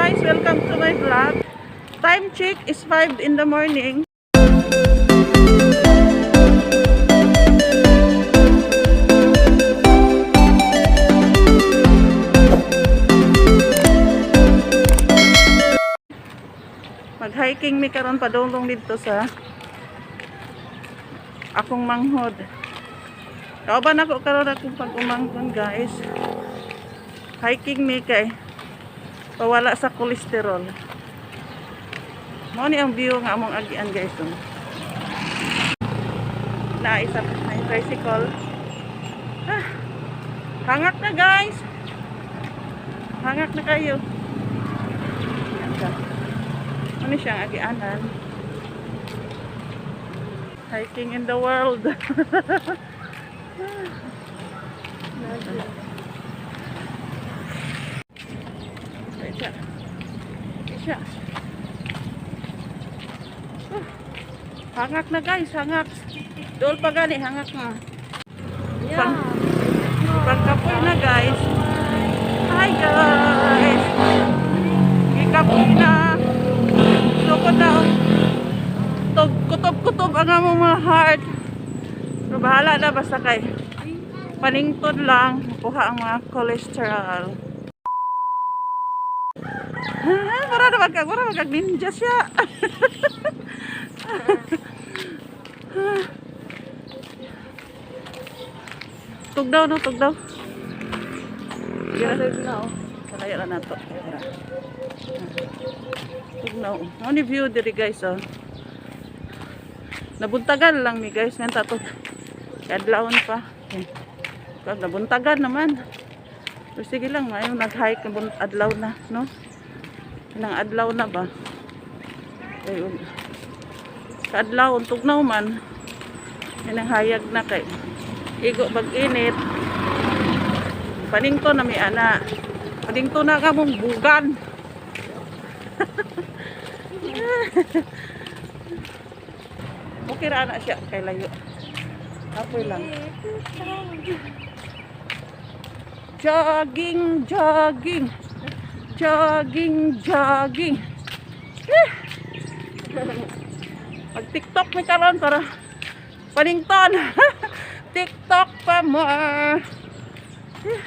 Guys, welcome to my vlog. Time check is 5 in the morning. Mag-hiking mi karon padulong dito sa akong manghod. Kauban ako karon akong pag-umangkon, guys. Hiking mi kay pawala sa kolesterol. Mao ni ang view nga among agian, guys. Oh. Na isa pa na tricycle. Ah, hangak na, guys. Hangak na kayo. Ayan siya. Ano siyang agianan? Hiking in the world. Siya. Siya. Ah, hangak na, guys, hangak. Dool pa gani, hangak na. Yeah. Pagkapoy na, guys. Hi, guys. Gikapoy na. Sukod na. Oh. Tog, kutob-kutob ang among mga heart. Pero bahala na, basta kay paningtod lang, kuha ang mga cholesterol. Para magkag ninja siya. Tugdaw no, tugdaw. Gira na oh. Kaya lang nato. Tugnaw. Ano ni view diri, guys, oh. Nabuntagan lang mi, guys, ngan tato. Kadlawon pa. Okay. Kag nabuntagan naman. Pero sige lang, maayong nag-hike na adlaw na, no? Nang adlaw na ba? Ayun. Kadlaw, tugnaw man. Yan ang hayag na kay igo bag init. Paningto na mi ana. Paningto na ka mong bugan. Okay ra na siya kay layo. Apoy lang. Jogging, jogging. Jogging, jogging. Eh. Mag TikTok mi karon para panington. TikTok pa more. Eh.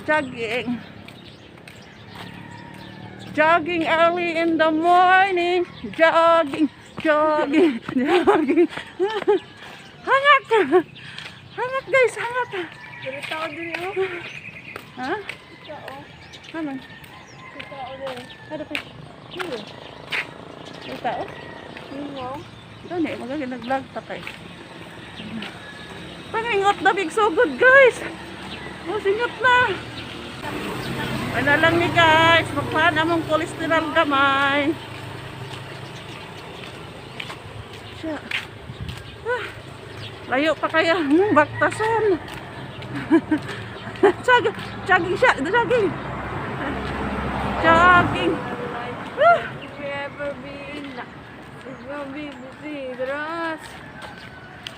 Jogging. Jogging early in the morning. Jogging, jogging, jogging. Hangak! Hangak, guys, hangak. Dili tao dili oh. Ha? Tao. Ano? Tao dili. Ano pa? May tao? Hingaw. Gani, magagin nag-vlog ta kay. Pangingot na big so good, guys. Oh, singot na. Ano lang ni guys, magpahan among cholesterol gamay. Siya. Ah, layo pa kaya baktasan. Jogging, jogging siya, jogging. Jogging. Ah. If you ever been, if you be busy, us.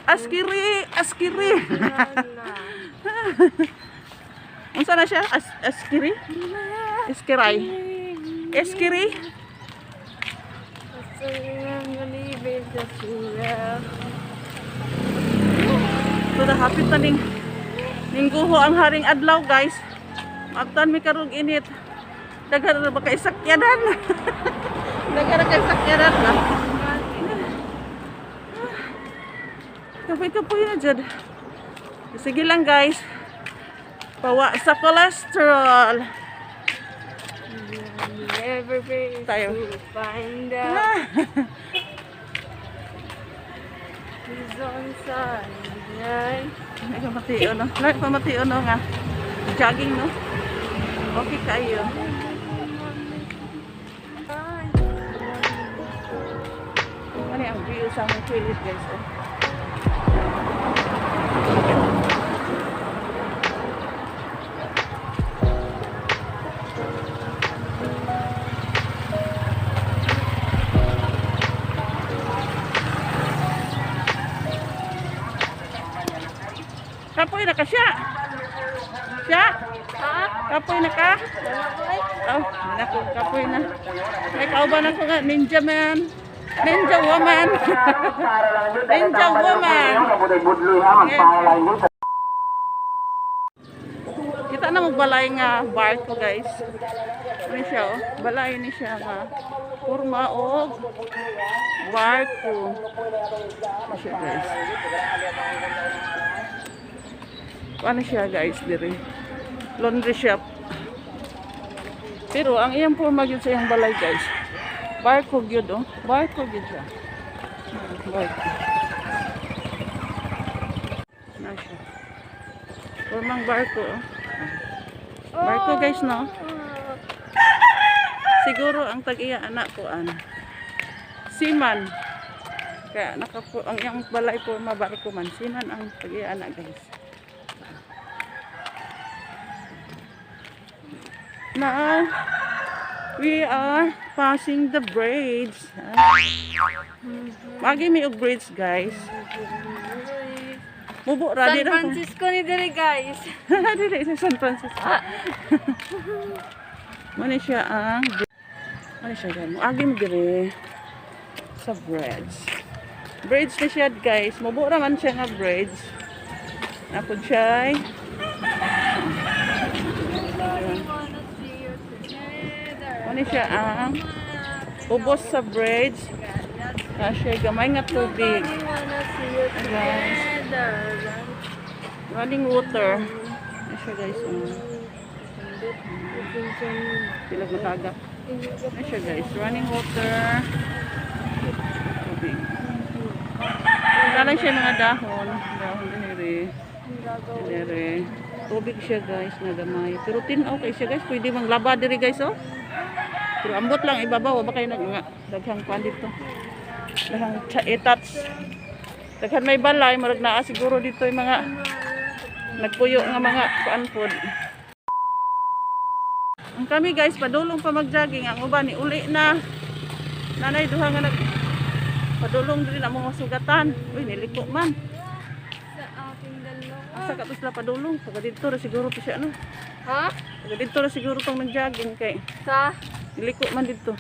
Askiri, askiri. Na. Unsa na siya? Askiri? Eskiray. Eskiri? Believe it that you love. So na hapit na ning guho ang haring adlaw, guys. Maagtan mi karong init. Daghan na ba kay sakyanan? Daghan na kay sakyanan ba? Kapoy-kapoy na jud. Sige lang, guys. Pawa sa cholesterol. Never be Tayo. to find out he's on side. Ay, pamation no. Like pamation no nga. Jogging no. Okay kayo. Ano ang view sa among toilet, guys. Oh. Kapoy na ka siya. Siya? Ha? Kapoy na ka? Wala ko eh. Oh, naku, kapoy na. May kauban ako nga, ninja man. Ninja woman. Ninja woman. Kita na magbalay nga barko, guys. Ano siya, oh? Balay ni siya nga porma og barko. Ano siya, guys? Ano siya, guys, dire? Laundry shop. Pero ang iyang porma gyud sa iyang balay, guys. Barko gyud, oh. Barko gyud siya. Barko. Na siya. Pormang barko, oh. Barko, guys, no? Siguro ang tag-iya anak ko an. Seaman. Kaya naka ang iyang balay porma barko man. Seaman ang tag-iya anak, guys. Now, we are passing the bridge. Magi mi og bridge, guys. Mubo ra San di ra. Francisco ni dire, guys. Dili sa San Francisco. Muna siya ang ano siya gan. Muagi mo dire sa bridge. Bridge na siya, guys. Mubo ra man siya nga bridge. Napod siya. Ay. Wanna see you together. Muna siya ang ubos sa bridge. Kasi gamay nga tubig. Nobody wanna see you Guys. together. Running water. Ano siya, guys? Oh. Sila matagak. Ano siya, guys? Running water. Tubig. Wala lang siya mga dahon. Dahon dinere. Dinere. Tubig siya, guys, na gamay. Pero tinaw kay siya, guys. Pwede mang laba diri, guys, oh. Pero ambot lang ibabaw. Ba kayo nag mga daghang kuan dito. Daghang itats. Daghan may balay. Murag naa siguro dito yung mga nagpuyo nga mga kuan pod. Ang kami, guys, padulong pa mag-jogging. Ang uban ni uli na. Nanay duha nga nag padulong diri na mga sugatan. Uy, niliko man. Sa ating dalawa. Asa ka to sila padulong? Taga dito ra siguro to siya, ano. Ha? Taga dito ra siguro tong nag-jogging kay Sa? niliko man dito.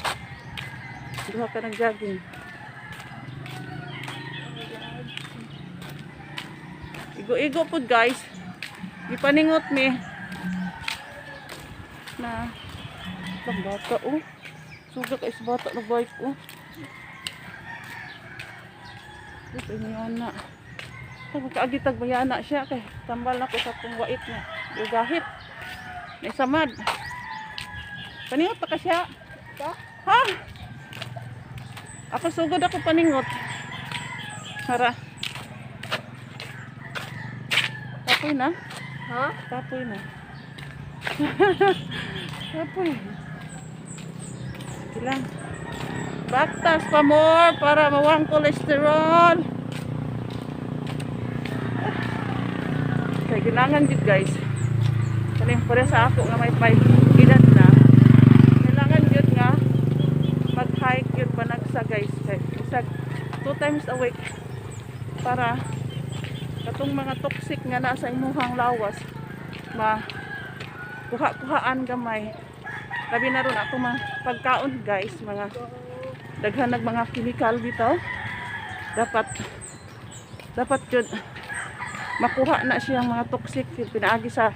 Duha ka nag-jogging. Igo-igo pod, guys. Gipaningot mi. Na ang bata, oh. Suga kay sa bata na bike, oh. Ito na. Ay, magkaagitag mayana siya kay tambal na ko sa akong wait na ugahit. May samad. Paningot pa ka siya. Ha? Ako sugod ako paningot. Hara. Kapoy na. Ha? Kapoy na. Kapoy. Sige lang. Baktas pa more para mawang cholesterol. Kay ginangan gid, guys. Kaning pare sa ako nga may pay edad na. Kailangan gyud nga mag-hike gyud panagsa, guys. Kay isag two times a week para katong mga toxic nga nasa imuhang lawas ma kuha-kuhaan gamay. Labi na ron atong mga pagkaon, guys, mga daghan nag mga chemical dito. Dapat yun makuha na siyang mga toxic pinaagi sa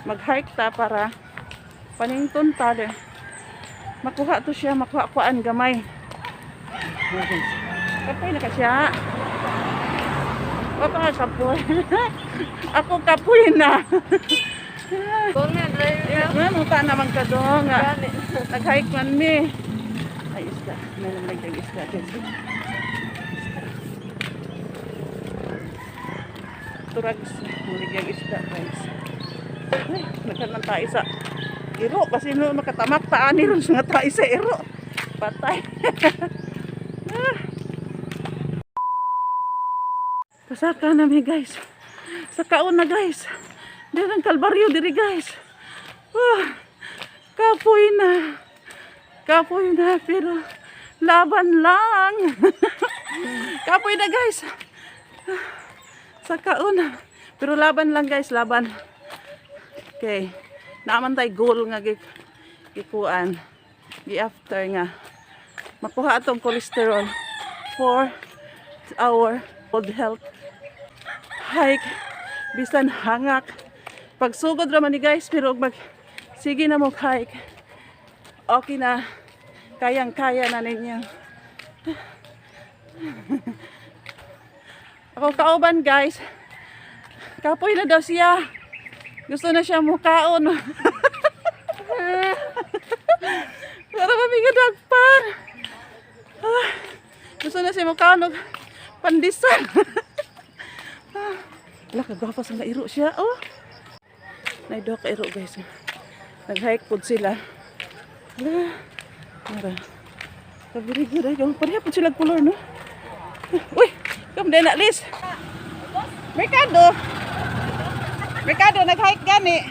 mag-hike ta para panington ta de. Makuha to siya, makuha kuan gamay. Kapoy na ka siya. Papa, kapoy. Ako kapoy na. Kung na drive Yeah, man, muta naman ka doon nga. Gani. Nag-hike man mi. Ay, isda. May naman nagdag isda, guys. Isda. Turags. Mulig isda, guys. Ay, nagkanan tayo sa iro. Kasi no, makatamak taan ni ron nga tayo sa iro. Patay. Ah. Pasaka na mi, guys. Sa kaon na, guys. Diri ang kalbaryo diri, guys. Oh, kapoy na. Kapoy na pero laban lang. Kapoy na, guys. Sa kaon na. Pero laban lang, guys, laban. Okay. Naaman tay goal nga Gikuan. Gi-after nga. Makuha atong cholesterol for our good health. Hike. Bisan hangak. Pagsugod ra man ni, guys, pero og mag sige na mo hike. Okay na. Kayang-kaya na ninyo. Ako kauban, guys. Kapoy na daw siya. Gusto na siya mukaon. Para mamigadagpan. Ah, gusto na siya mukaon og pandesal. Ah, wala, kagwapa sa mga iro siya. Oh. Naay duha ka iro, guys. Nag-hike pod sila. Hala. Mara. Very good. Ay, pareha pod sila color, no? Uy! Come din na, Liz. Merkado. Merkado, nag-hike gani.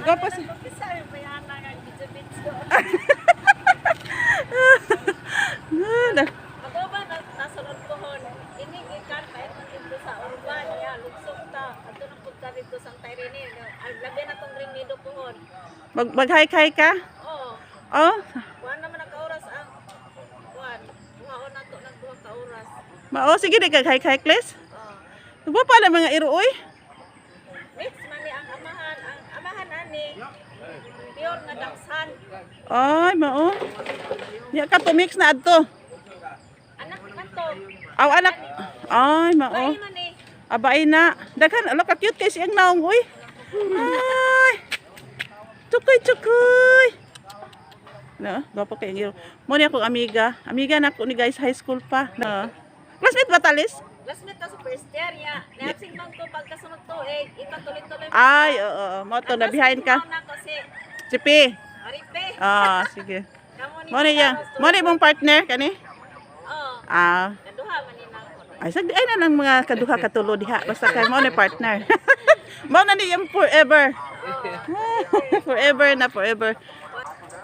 Gwapa si. Ah, Ako ba nasa Lodpohon? Ini gikan pa dito sa urban ya, lugsok ta. Adto na pud ta dito sa Tyrene. Labi na tong Rinido pohon. Mag-hike-hike ka? Oo. Oh, Kuan naman ang kaoras ang kuan. Kuhaon na to ng duha ka oras. Mao, sige di kag hike-hike, Liz. Oo. Gwapa na mga iro, uy. Mix man ni ang amahan, ang amahan ani. Pure nga dachshund. Ay, mao. Nya ka to mix na adto. Anak man to. Aw, anak. Ay, mao. Bay man ni. Abay na. Daghan, ala ka cute kay siyang naong, uy. Ay. Tukoy, tukoy. No, gwapo kay ang iro. Mo ni akong amiga. Amiga na ako ni, guys, high school pa. No. Classmate ba talis? Classmate ta sa first year ya. Naabsent man ko pagkasunod tuig, ipatuloy-tuloy. Ay, oo, oo. Mo to na behind ka. Na ko si Si P. Aripe. Ah, sige. Kamo ni Mo ni ya. Mo ni mong partner kani? Oo. Ah. Kaduha man ni nako. Ay, sagdi ay na lang mga kaduha katulo diha. Basta kay mo ni partner. Mao na ni yung forever. Forever na forever.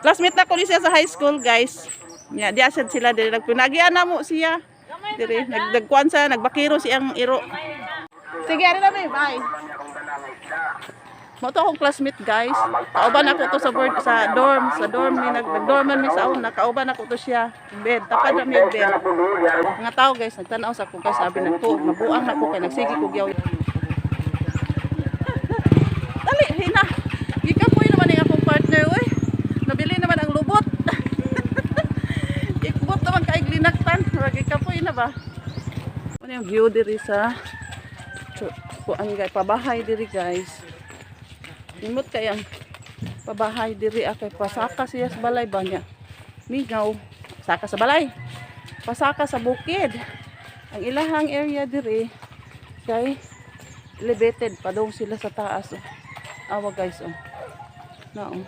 Classmate na ko ni siya sa high school, guys. Nya, diya sad sila diri nagpinagian na mo siya. Gamay Diri man na. nagdagkuan sa nagbakiro siyang iro. Gamay na. Sige, ari na mi, bye. Mo to akong classmate, guys. Kauban ako to sa board, sa dorm ni nag dorm man mi sa una, kauban ako to siya. Bed, tapad ra mi og bed. Mga tao, guys, nagtanaw sa ako guys, sabi na to, nabuang na ko kay nagsige ko gyud. Dali, hina. Gikapoy naman ang akong partner, oy. Nabili naman ang lubot. Ikbot naman kay linaktan, murag gikapoy na ba? Ano yung view diri sa kuan, guys, pabahay diri, guys. Nimot kay ang pabahay diri ah, kay pasaka siya sa balay ba niya. Mingaw, saka sa balay. Pasaka sa bukid. Ang ilahang area diri kay elevated padong sila sa taas. Oh. Awa, guys, oh. Na oh.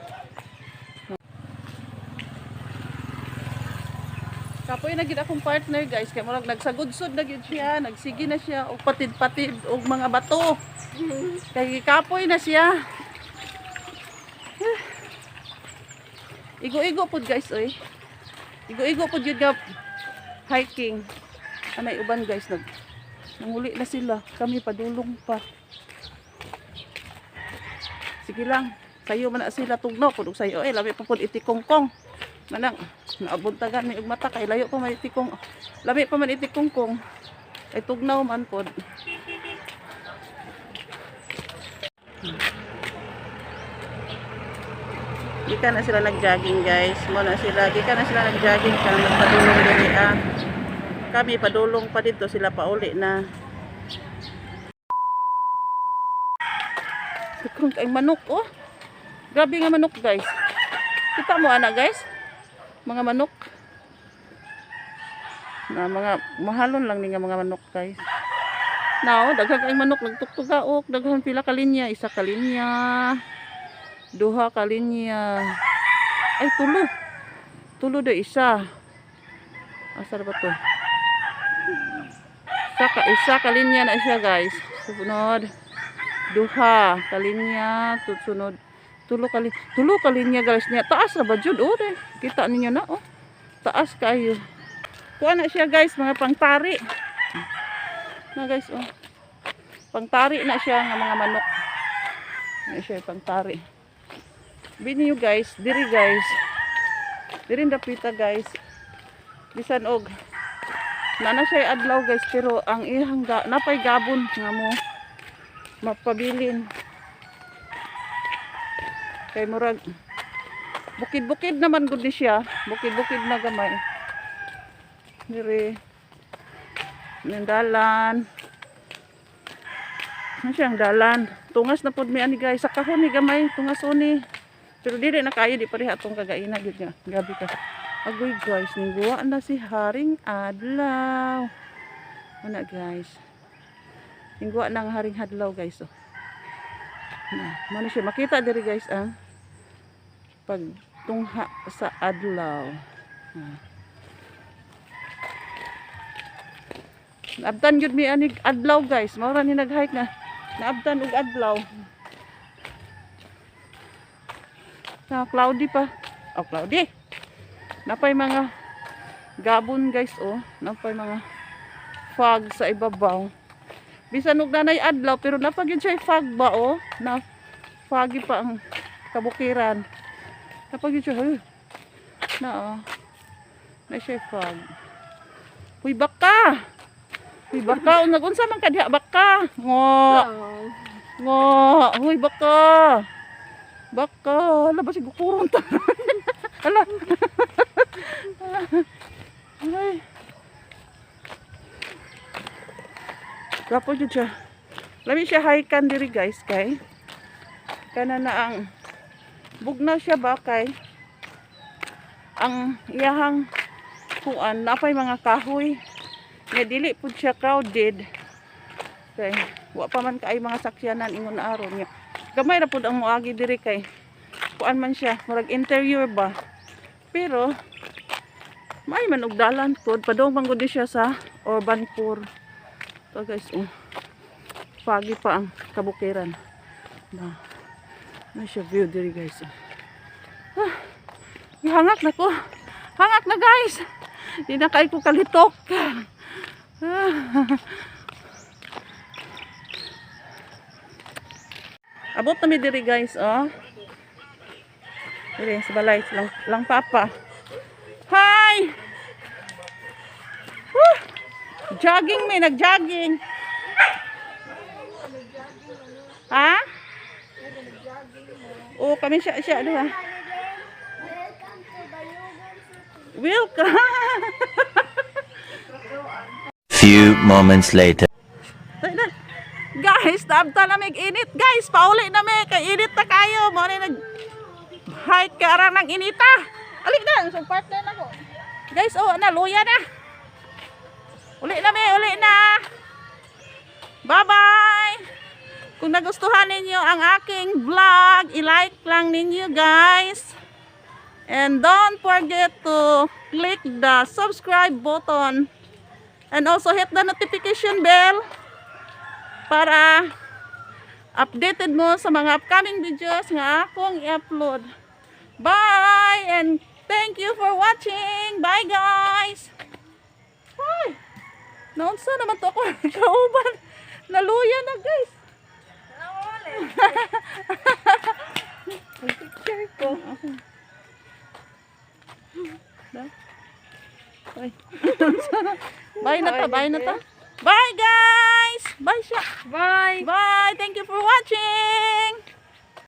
Kapoy na gid akong partner, guys, kay murag nagsagudsod na gid siya, nagsige na siya og patid-patid og mga bato. Kay kapoy na siya. Igo-igo pod, guys, oy. Igo-igo pod yun nga hiking. Anay uban, guys, nanguli na sila. Kami padulong pa. Sige lang. Sayo man na sila tugnaw pud og sayo eh labi pa pud itikongkong. Manang naabuntagan mi og mata kay layo pa man itikong. Labi pa man itikongkong. Ay tugnaw man pod. Gikan na sila nag-jogging, guys. Mo na sila, gikan na sila nag-jogging kang nagpadulong diri ah. Kami padulong pa dito, sila pauli na. Daghan kay manok oh. Grabe nga manok, guys. Kita mo ana, guys? Mga manok. Na mga mahalon lang ni nga mga manok, guys. Now, daghan kay manok nagtuktugaok, daghan pila ka linya, isa ka linya, duha ka linya. Ay, tulo. Tulo do isa. Asa na ba to? Isa ka linya na siya, guys. Sunod. Duha ka linya, sunod. Tulo ka linya, guys, niya. Taas na ba jud oh? De. Kita ninyo na oh. Taas kayo. Kuha na siya, guys, mga pangtari. Na, guys, oh. Pangtari na siya nga mga manok. Na siya pangtari. Bini you guys, diri guys. Diri dapita, guys. Bisan og nana siya adlaw, guys, pero ang iyang napay gabon nga mo mapabilin. Kay murag bukid-bukid naman gud ni siya. Bukid-bukid na gamay. Diri. Ning dalan. Ano siyang dalan? Tungas na pud mi ani, guys. Sa kahon ni gamay, tungas uni. Pero dili na kayo, di pareha atong kagaina gyud nga. Grabe ka. Agoy, guys, ningguwa na si Haring Adlaw. Ana, guys. Ningguwa na ang Haring Adlaw, guys, oh. Na, mano siya makita diri, guys, ang pagtungha sa adlaw. Na. Naabtan gyud mi anig adlaw, guys. Mao ra ni nag-hike na. Naabtan og adlaw. Na cloudy pa. Oh, cloudy. Napay mga gabon, guys, oh. Napay mga fog sa ibabaw. Bisan og nanay adlaw pero napag yun siya fog ba, oh. Na foggy pa ang kabukiran. Napag yun siya, huy. Na oh. Na siya fog. Huy, baka. Huy, baka. Nag-unsa man ka diha, baka? Ngo. Ngo. Huy, baka. Baka. Hala ba si gukurong ta? Hala. Ay. Gwapo jud siya. Lami siya hike diri, guys, kay kana na ang bugnaw siya ba kay ang iyahang kuan napay mga kahoy nga dili pud siya crowded kay wa pa man kay mga sakyanan ingon aron nga gamay ra pud ang moagi diri kay kuan man siya, murag interior ba, pero may man og dalan pod padung man gud siya sa urban core to, guys, oh. Foggy pa ang kabukiran na na siya view diri, guys, oh. Ah, gihangak na ko, hangak na, guys. Di na kay ko kalitok. Ah. Abot na mi diri, guys, oh. Diri sa balay lang, lang papa. Hi! Woo! Jogging mi, nag-jogging. Ha? Oo, kami siya siya diba? Welcome to Bayugan City. Welcome. Few moments later. Guys, naabta na mig init, guys. Pauli na mi kay init na kayo. Mo ni nag hike ka arang ng inita. Ali na, so partner na ko. Guys, oh na luya na. Uli na mi, uli na. Bye-bye. Kung nagustuhan ninyo ang aking vlog, i-like lang ninyo, guys. And don't forget to click the subscribe button and also hit the notification bell para updated mo sa mga upcoming videos nga akong i-upload. Bye! And thank you for watching! Bye, guys! Ay! Naunsa naman to ako kauban. Naluya na, guys. Picture ko. Da? Ay. Bye na ta, bye na ta. Bye, guys! Bye siya. Bye! Bye! Thank you for watching!